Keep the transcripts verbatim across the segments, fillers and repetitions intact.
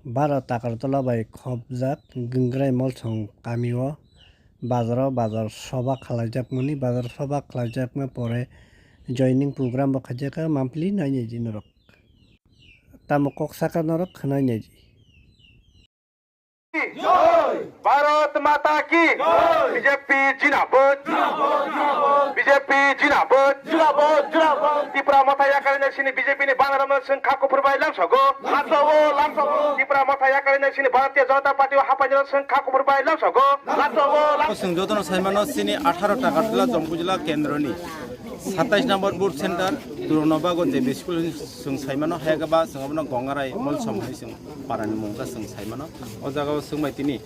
Bharat Agartala bai khopjak Gangrai Molsom kamio bazaro bazar soba khlaijakmani, bazar soba khlaijakma pore joining program bo khaijak kha, mampli nainai di norok. Tamo kok saka norok khwnai nai di. Bharat Mata ki B J P jindabad. B J P jindabad. Jindabad, jindabad. Tipra Motha yakarina sini B J P ni banner no sengkha kuphur bai lamsogo. Lamsogo, lamsogo. Tipra Motha yakarina sini Bharatiya Janata Party o hapainjak sengkha kuphur bai lamsogo. Lamsogo, lamsogo. Chwng jotono saimano sini atharo Agartala Jampui jila kendroni satais number booth center Duronobago J B school chwng saimano, hayakhe ba chwng abono Gongarai Molsom hai chwng parani mungkha chwng saimano. O jagao chwng bai tini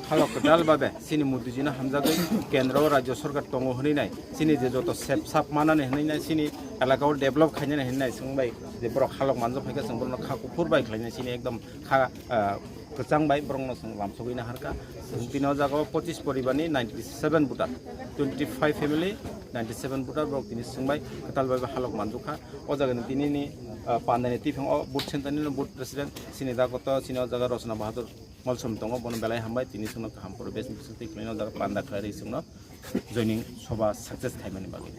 halok kwtal babe chini Modiji no hamjagwi kendro o rajyo sarkar tongo hwnwi nai, chini je joto sep sap manani hwnwi nai, chini elaka o develop khainani hwnwi nai, chwng bai je borok halok manjak phaikha chwng borokno kha kuphur bai khlainai, chini ekdom kha, ah, kwchang bai borokno chwng lamsogwi naharkha. Chwng tini o jagao pochis poribarni ninety seven voter, twenty five family, ninety seven voter borok tini chwng bai kwtal bai halok manjak kha. O jagani tinini, ah, pandani twiphang o booth center ni booth president chini dakoto chini o jaga Rosona Bahadur Molsom tongo, bono belai hambai, tini chwngno kaham poribesh ni bisingtwi khlaina o jaga panda khlai rwi chwngno joining soba success khaimani bagwi.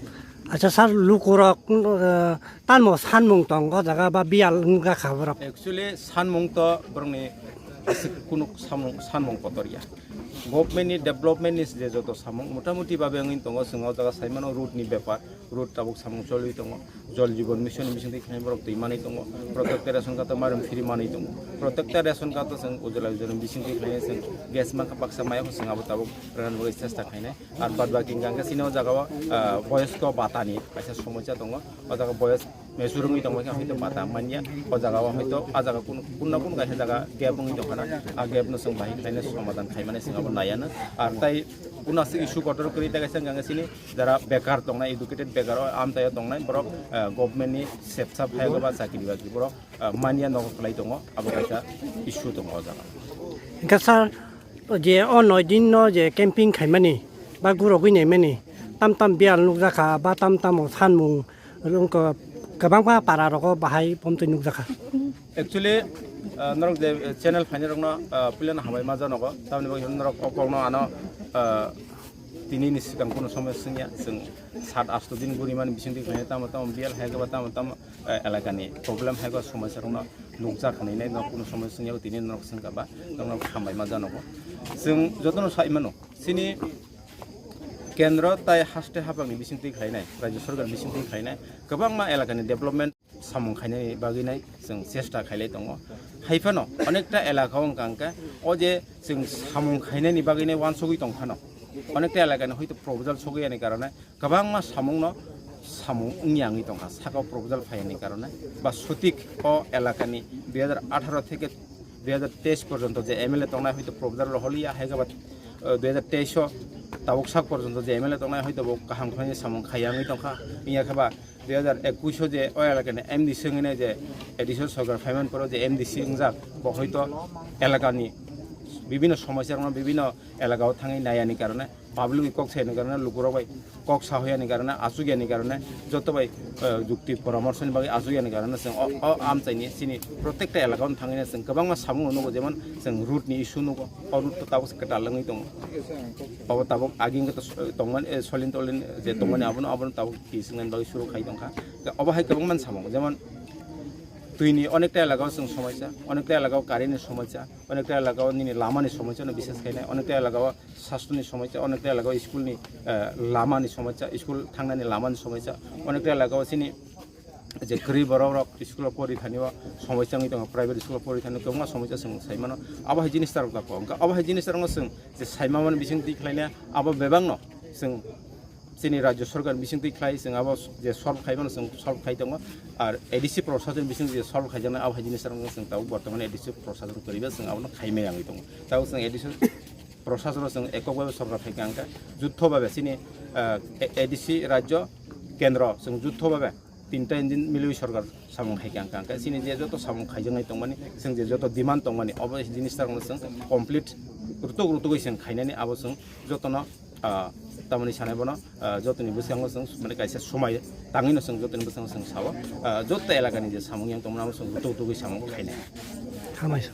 Acha sir, lukurok, uh, tanmo sanmung tong o jaga ba biyal wngkha borok? Actually, sanmung to borokni aswk kunu samung, sanmung kotor ya. Government ni development ni je joto samung, motamuti babe wngwi tongo, chwng o jaga saimano road ni bepar, road tabuk samung choliwi tongo, Jal Jeevan Mission ni bisingtwi khlainai borok twi manwi tongo, protector ration card o mairum free manwi tongo, protector ration card o chwng ujla ujla ni bisingtwi khlainai chwng gas mankha baksa maya chwng abo tabuk rwna bagwi chesta khlainai. Ar bad baki hwnkha hwnkhe chini o jaga o, ah, boyosko bata ni kaisa somosya tongo. O jaga boyos mesur wngwi tongma khe hoito bata manya. O jaga o hoito a jaga kun, kun na kun kaisa jaga gap wngwi tongkha na. A gap no chwng bahai khlainai somadhan khaimani chwng abo naiya na. Ar tai kun aswk issue kotor kwrwi ta kaisa hwnkha hwnkhe chini jara bekar tongnai, educated bekar o amchaio tongnai borok, ah, government ni sepsa phaiyago ba chakri bakri borok ah, manya nogo kwlai tongo, abo kaisa issue tongo o jaga. Hingke sir, je o noi din no je camping khaimani ba gurogwi naimani, tam tam biyal nukjakha ba tam tam o sanmung wngkha, kwbangma para rogo bahai pomtwi nukjakha. Actually, ah, norok je channel phainai rokno, ah, puilano hambai ma janogo, tamni bagwi norok o kokno ano, ah, tini ni swkang kunu somoi swngya, chwng sat asto din guri mani bisingtwi khlainai, tamo tamo biyal hai ba tamo tamo eh, elakani problem hai ba somosya rokno nukjak hinwi nai, no kunu somosya wngya tini norok swngkha ba norok hambai ma janogo. Chwng jotono sai mano, chini kendro tai haste haphangni bisingtwi khlainai, rajya sarkar bisingtwi khlainai kwbangma elakani development samung khainani bagwi nai chwng chesta khailai tongo. Hai phano onekta elaka wngkha hwnkhe o je chwng samung khainani bagwi nai uansugwi tong phano onekta elakani hoito proposal sogwi yani karone kwbangma samungno samung wngya wngwi tongkha, saka o proposal phaiyani karone ba sotik o elakani dui hajar atharo theke dui hajar teis porjonto je M L A tongnai hoito proposal roholiya, hai ba, eh, dui hajar teis o tabuk sak porjonto je M L A tongnai hoito bo kaham khlainai samung khaiya wngwi tongkha, wngya khe ba dui hajar ekuis o je o elakani M D C wngwi nai je A D C o sorkar phaimani poro je M D C wngjak, bo hoito elakani bibhinno somosya rokno bibhinno elaka o thangwi naiyani karone, public bai kok sayani karone, lukurok bai kok sahoyani karone, achukyani karone, joto bai, eh, jukti poramorshoni bagwi achukyani karone chwng o, o amchaini chini protekta elaka o thangwi chwng kwbangma samung nugo, jemon chwng road ni issue nugo, o road to tabuk se kwtal wngwi tongo, obo tabuk aging to tongmani, eh, solin tolin je tongmani abono, abono tabuk twi swngnani bagwi suru khai tongkha. Obo hai kwbangma samung, jemon twini onekta elaka o chwng somosya, onekta elaka o current ni somosya, onekta elaka o nini lama ni somosya no bises khainai, onekta elaka o sastro ni somosya, onekta elaka o school ni, eh, lama ni somosya, school thangnani lama ni somosya, onekta elaka o chini je kwrwi borok rok school o pori thani o somosya wngwi tongo, private school o pori thani kwbangma somosya chwng sai mano. Abo hai jinis tarok da kok, abo hai jinis tarok no chwng je sai ma mani bising twi khlai na abo bebak no chwng chini rajya sarkar bising twi khlai chwng abo je solve khai mano chwng solve khai tongo. Ar A D C prosason bising je solve khai jaknai abo hai jinis tarok no chwng tabuk bortomani A D C prosason kwrwi ba chwng abono khai maya wngwi tongo. Tabuk chwng A D C prosasono chwng ekok babe sorkar phaikha hwnkhe jutho babe chini, ah, A-, A D C rajyo kendro chwng jutho babe tinta engine milwi sorkar samung khaikha hwnkhe chini je joto samung khaijaknai tongmani, chwng je joto demand tongmani obo jinis tarokno chwng complete rutuk rutugwi chwng khainani abo chwng jotono, ah, tamoni sanai bono, ah, jotoni bwskango chwng mane kaisa somai tangwino chwng jotoni bwskango chwng sao, ah, joto elakani je samung yang tongmani abo chwng rutuk rutugwi samung khainai. Hambai sir.